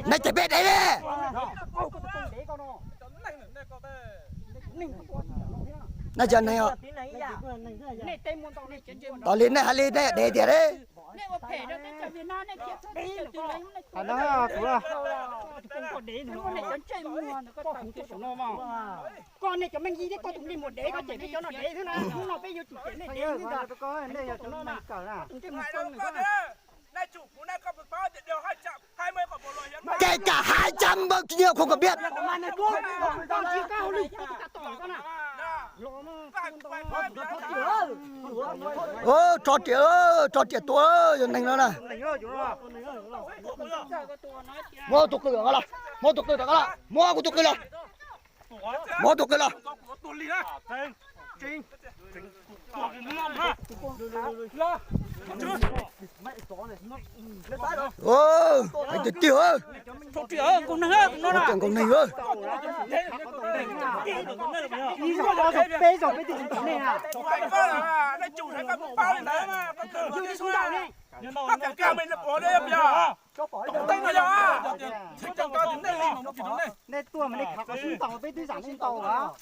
Nej cem peb dev li. Nej cov neeg os, tos li nej hais li nej dev tiag li. Koj nej cov meej yig thiab koj tus me muam dev, koj cem peb cov no dev xwb na. Hnub no peb yuav tsum cem nej dev xwb ntag. Nej cov no na, koj tus ntsej muag xwb na. Kể cả hai trăm bao nhiêu không cần biết. Ơ, tso riam, tso riam tua yog neeg no na. Muab tus qw rov qab los, muab tus qw rov qab los, muab kuv tus qw los, muab tus qw los. Hais tiag tiag, muab riam nkaus neeg. Nej tuaj mas nej khav qhov sib ntaus peb twb zam nej ntaus os.